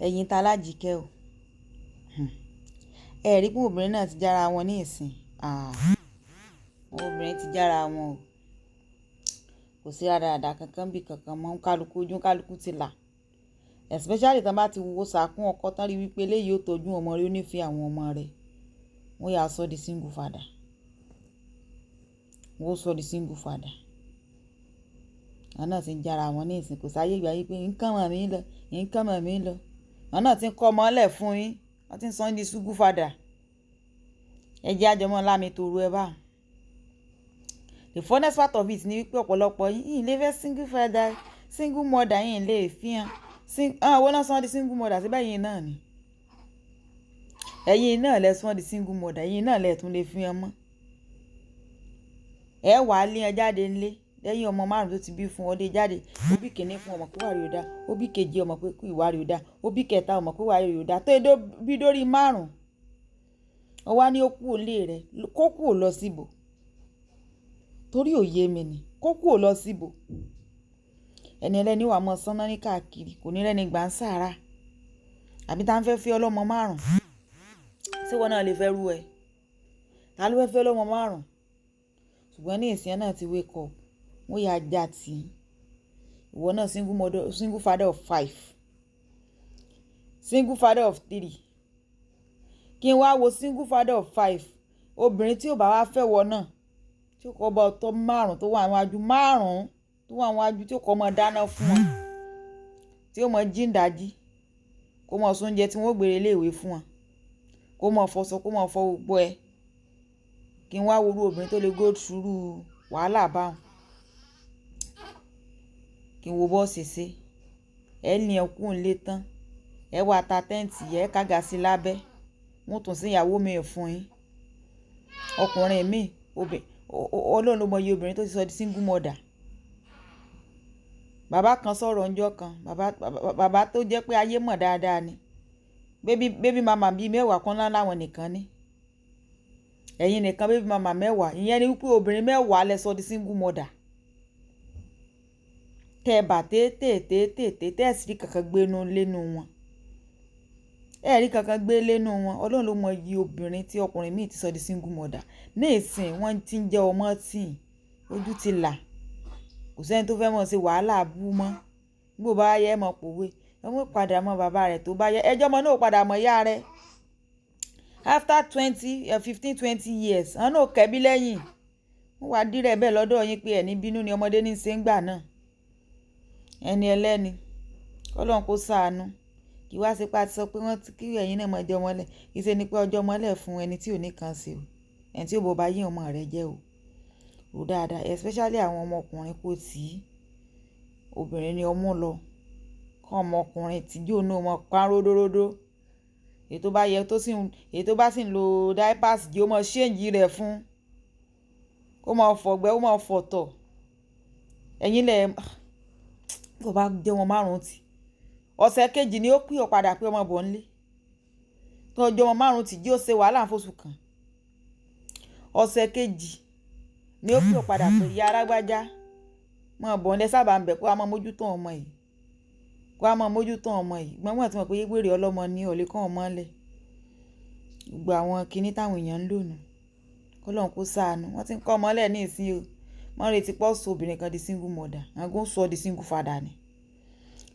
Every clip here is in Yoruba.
Ẹ̀yin ta lájìkẹ́ o. Ẹ rí pé obìnrin náà ti jára wọn ní ìsìn. Ah, àwọn obìnrin ti jára wọn o. Kò sí radarada kankan bí kankan mọ́. Kálukú ojú kálukú ti là. Especially tí wọ́n bá ti wo sàkún ọkọ tán rí wípé eléyìí ó tọ́jú ọmọ rẹ̀, ó nífẹ̀ẹ́ àwọn ọmọ rẹ̀. Wọ́n yà sọ di single father. Wọ́n ó sọ di single father. Àwọn náà ti ń jára wọn ní ìsìn. Kò sáyé ìgbà wípé nǹkan mọ̀ mí lọ, nǹkan mọ̀ mí lọ. Àwọn náà ti ń kọ́ ọmọ lẹ̀ fún yín. Wọ́n ti ń sọ di single father. Ẹ jẹ́ àjọmọ́ lámi toru ẹ bá. The funniest part of it ni wípé ọ̀pọ̀lọpọ̀ yín, yín lè fẹ́ single father, single mother yín lè fi hàn. Àwọn wo náà sọ di single mother síbẹ̀ yín náà ni. Ẹ̀yin náà lẹ sọ di single mother, ẹ̀yin náà lẹ tún lè fi hàn mọ́. Ẹ wà á lé ẹ jáde nílé lẹ́yìn ọmọ márùn-ún tó ti bí fún ọ lé jáde. Ó bí kìíní fún ọmọ pé ìwà rẹ̀ ò dá, ó bí kejì ọmọ pé ìwà rẹ̀ ò dá, ó bí kẹta ọmọ pé ìwà rẹ̀ ò dá. Tó bí dórí márùn-ún, ó wá ní ó kúrò nílé rẹ̀, kó kúrò lọ síbò. Torí òye mi ni, kó kúrò lọ síbò. Ẹni ẹlẹ́ni wà mọ́ sánná ní káàkiri, kò ní rẹ́ni gbà ń sára. Àbí tá ń fẹ́ fẹ́ ọlọ́mọ márùn-ún? Ṣé ìwọ náà lè fẹ́ rú ẹ? Ta ló fẹ́ fẹ́ ọlọ́mọ márùn-ún? Ṣùgbọ́n ní ìsìn náà ti wake up, wọ́n yà já tí. Ìwọ náà single mother, single father of five, single father of three. Kí n wá wo single father of five, obìnrin tí ò bá wá fẹ́ wọ náà, tí ó kọ́ bá ọtọ́ márùn-ún tó wà níwájú, márùn-ún tó wà níwájú tí ó kọ́ mọ dáná fún wọn, tí ó mọ jí ń dájí, kó mọ sóúnjẹ tí wọ́n ó gbé ilé ìwé fún wọn, kó mọ fọṣọ, kó mọ fọ gbogbo ẹ. Kí n wá wo irú obìnrin tó lè go through wàhálà bá wọn. Kí n wo bó ṣe ṣe. Ẹ ní ẹ kú nílé tán. Ẹ wá ta tent, ẹ kága sí lábẹ́. Wọ́n tún sí ìyàwó mi fún yín. Ọkùnrin mi, Ọlọ́run ló mọ iye obìnrin tó ti sọ di single mother. Bàbá kan sọ̀rọ̀ ńjọ́ kan, bàbá tó jẹ́ pé ayé mọ̀ dáadáa ni. Baby mama bí mẹ́wàá kan láwọn nìkan ni. Ẹ̀yin nìkan baby mama mẹ́wàá. Ìyẹn ni wípé obìnrin mẹ́wàá lẹ sọ di single mother. Tẹ bà téètéètéèté tẹ́ sì rí kankan gbé inú lénu wọn. Ẹ rí kankan gbé lénu wọn. Ọlọ́run ló mọ iye obìnrin tí ọkùnrin míì ti sọ di single mother. Ní ìsìn wọ́n ti ń jẹ́ ọmọ tì, ojú ti là. Kò sí ẹni tó fẹ́ mọ̀ ṣe wàhálà bú mọ́. Bí ó bá yẹ ẹ mọ̀ pòwe. Ẹ mọ̀ padà mọ bàbá rẹ̀ tó bá yẹ. Ẹjọ́ ọmọ náà ó padà mọ ìyá rẹ̀. After 20, 15, 20 years, àwọn náà ó kẹ́bí lẹ́yìn. Wọ́n wá dírẹ̀ bẹ́ẹ̀ lọ́dọ̀ yín pé ẹni bínú ni ọmọdé ní í ṣe ń gbà náà. Ẹni ẹlẹ́ni. Ọlọ́run kó ṣàánú. Kí wá sí pé a ti sọ pé wọ́n ti kí ẹ̀yin náà mọ jẹ́ ọmọlẹ̀. Kì í ṣe ní pé ọjọ́ ọmọlẹ̀ fún ẹni tí ò ní kan ṣe o. Ẹni tí ó bọ̀ bá yí ọmọ rẹ̀ jẹ́ o. Ro dáadáa, especially àwọn ọmọkùnrin kò tí. Obìnrin ni ọmú lọ. Kọ́ ọmọkùnrin tí jó náà mọ pa ródóródó. Èyí tó bá yẹ tó sì ń, èyí tó bá sì ń lo diapers jí ó mọ change rẹ̀ fún. Kó mọ fọ̀gbẹ́, ó mọ fọ̀tọ̀. Ẹ̀yin lẹ, kó bá jẹ́ wọn márùn-ún tì. Ọ̀sẹ̀ kejì ni ó pè ọ́ padà pé ọmọ bọ̀ nílé. Tó ọjọ́ ọmọ márùn-ún tì jí ó ṣe wàhálà fún oṣù kan. Ọ̀sẹ̀ kejì ni ó pè ọ́ padà pé ìyá alágbájá, mọ̀ bọ̀ nílé sábà ń bẹ̀ kó a mọ mójútó ọmọ yìí. Kó a mọ mójútó ọmọ yìí. Gbọ́n wọ́n tí mọ̀ pé wèrè ọlọ́mọ ni ò lè kọ́ ọmọ lẹ̀. Gbogbo àwọn kiní táwọn èèyàn ń lò nù. Kọ́lọ́run kó ṣàánú. Wọ́n ti ń kọ́ ọmọ lẹ̀ ní ìsìn o. Wọ́n retí pé ó sọ obìnrin kan di single mother. Àwọn gan sọ di single father ni.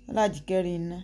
Ọlájíkẹ́ rí iná.